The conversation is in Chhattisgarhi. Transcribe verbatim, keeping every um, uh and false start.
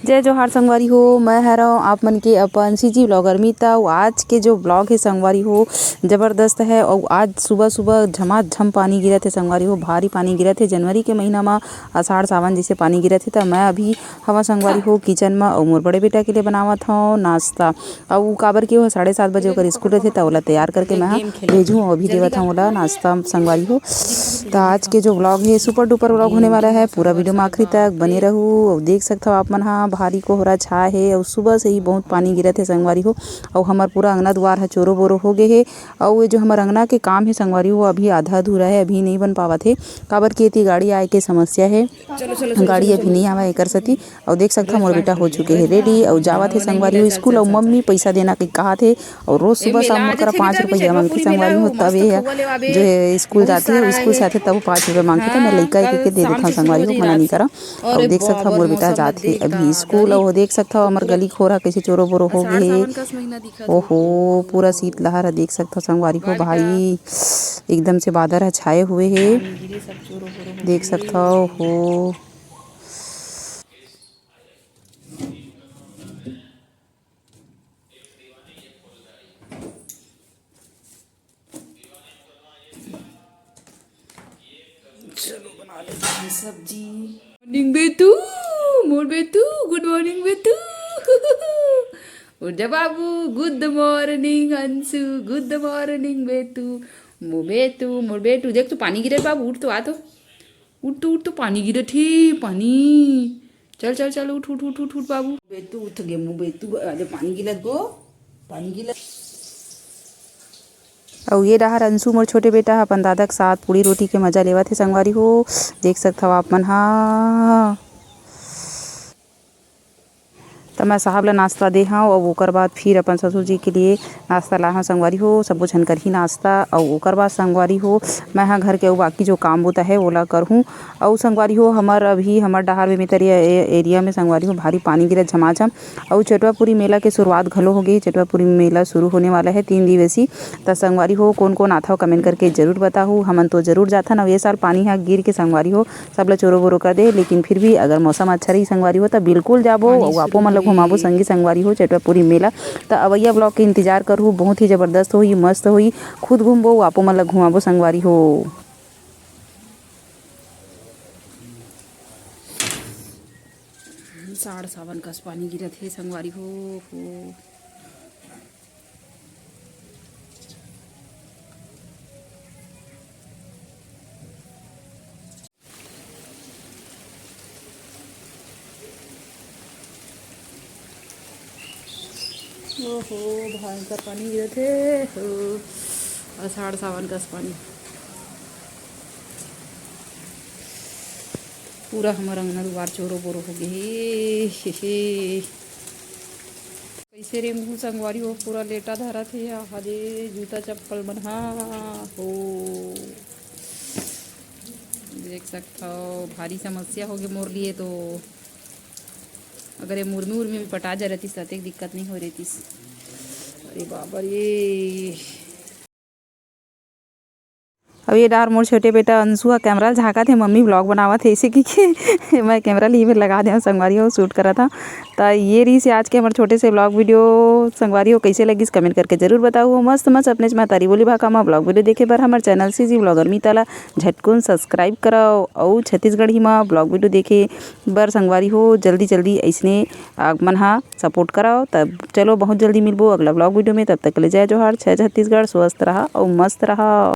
जय जोहार संगवारी हो, मैं हरव आप मन के अपन सीजी ब्लॉगर मीता। अउ आज के जो ब्लॉग हे संगवारी हो, जबरदस्त है। अउ आज सुबह सुबह झमाझम पानी गिरत हे संगवारी हो, भारी पानी गिरत हे। जनवरी के महीना म आषाढ़ सावन जैसे पानी गिरत हे, त मैं अभी हवा संगवारी हो किचन म, अउ मोर बड़े बेटा के लिए बनावत हव नाश्ता। अउ काबर के वो साढ़े सात बजे ओकर स्कूल रहिथे, त ओला तैयार करके मैं ह भेजहूँ। अभी देवत हव ओला नाश्ता संगवारी हो। त आज के जो ब्लॉग हे, सुपर डुपर ब्लॉग होने वाला है। पूरा वीडियो में आखिरी तक बने रहू। अउ देख सकत हव आप मन ह, भारी कोहरा छाए हे अउ सुबह से ही बहुत पानी गिरत हे संगवारी हो। अउ हमर पूरा अंगना दुआर ह चोरो बोरो हो गे हे। अउ ये जो हमर अंगना के काम हे संगवारी हो, अभी आधा अधूरा है, अभी नहीं बन पावत हे, काबर कि एती गाड़ी आए के समस्या हे। गाड़ी अभी नहीं आवा एकर सेती। अउ देख सकत हव मोर बेटा हो चुके हे रेडी अउ जावत हे संगवारी हो स्कूल। अउ मम्मी पैसा देना के कहात हे अउ रोज सुबह शाम मोर करा पाँच रुपया मांगथे संगवारी हो। तब ये जो है स्कूल जाथे, स्कूल से आथे तब पाँच रुपया मांगथे। त मैं लइका के दे देथव संगवारी हो, मना नहीं करा। अउ देख सकत हव मोर बेटा जात हे अभी स्कूल। अउ देख सकत हव हमर गली खोर ह कैसे चोरो बोरो हो गे हे। ओहो, पूरा शीतलहर ह देख सकत हव संगवारी हो भाई, एकदम से बादर ह छाए हुए हे। देख सकत हव हो। चलो बना लेते हैं सब्जी। मॉर्निंग बेतू, मोर बेतू, गुड मॉर्निंग बेतू। उठ जा बाबू, गुड मॉर्निंग अंशु, गुड मॉर्निंग बेतू। मो बेतू, मोर बेटू, देख तो पानी गिरे बाबू, उठ तो, आ तो। उठ तो, उठ तो, पानी गिरत हे, पानी। चल, चल, चल, उठ, उठ, उठ, उठ, उठ बाबू। बेतू उठ गे, मो बेतू, अरे पानी गिरत गो, पानी गिरत। अउ ये डहार अंशु मोर छोटे बेटा ह अपन दादा के साथ पूड़ी रोटी के मजा लेवत हे संगवारी हो, देख सकत हव आप मन ह। त मैं साहब ला नाश्ता दे हव अउ ओकर बाद फिर अपन ससुर जी के लिए नाश्ता लाए हव संगवारी हो। सबो झन करही नाश्ता अउ ओकर बाद संगवारी हो मैं ह घर के अउ बाकी जो काम बूता है ओला करहूँ। अउ संगवारी हो हमर अभी हमर डहार बेमेतरिया ए-, एरिया में संगवारी हो भारी पानी गिरत झमाझम। अउ चटवापुरी मेला के शुरुआत घलो हो गे। चटवापुरी मेला शुरू होने वाला है तीन दिवसीय। त संगवारी हो कोन कोन आथव कमेंट करके जरूर बताहू। हमन तो जरूर जाथन। अउ ये साल पानी ह गिर के संगवारी हो सब ल चोरो बोरो कर दे, लेकिन फिर भी अगर मौसम अच्छा रही संगवारी हो, त बिल्कुल जाबो अउ आपो मन ल घुमाबो संगी संगवारी हो चटवापुरी मेला। त अवैया ब्लॉग के इंतजार करहू, बहुत ही जबरदस्त होही, मस्त होही, खुद घूमबो, आपो मन ल घुमाबो संगवारी हो। साढ़ सावन कस पानी गिरत हे संगवारी हो, हो। ओहो, भयंकर पानी गिरत हे। हो, आषाढ़ सावन कस पानी। पूरा हमर अंगना दुआर चोरो बोरो हो गे हे। हे, हे। कैसे रेंगहू संगवारी हो, पूरा लेटा धरत हे। आहा रे, जूता चप्पल मन हा हो। देख सकथव, भारी समस्या हो गे मोर लिए तो। अगर ये मुर्मी उर्मी में पटा जा रहतीस, त अतेक दिक्कत नहीं हो रहतीस। अरे बाबा रे। अब ये डार मोर छोटे बेटा अंशु ह कैमरा ल झांकत हे, मम्मी vlog बनावत हे, इसे कि, कि मैं कैमरा ल इही मेर लगा देवं संगवारी हो, शूट करत हंव। त ये रहिस हे आज के हमर छोटे से vlog video। संगवारी हो, कैसे लगिस, comment करके जरूर बताहू। मस्त मस्त अपनेच महतारी बोली भाखा म vlog video देखे बर हमर channel CG vlogger मीता ला झटकुन subscribe करव अउ छत्तीसगढ़ी म vlog video देखे बर संगवारी हो, जल्दी जल्दी अइसने आप मन ह support करव। तब चलो, बहुत जल्दी मिलबो अगला vlog video में। तब तक के लिए जय जोहार, जय छत्तीसगढ़, स्वस्थ रहा अउ मस्त रहा।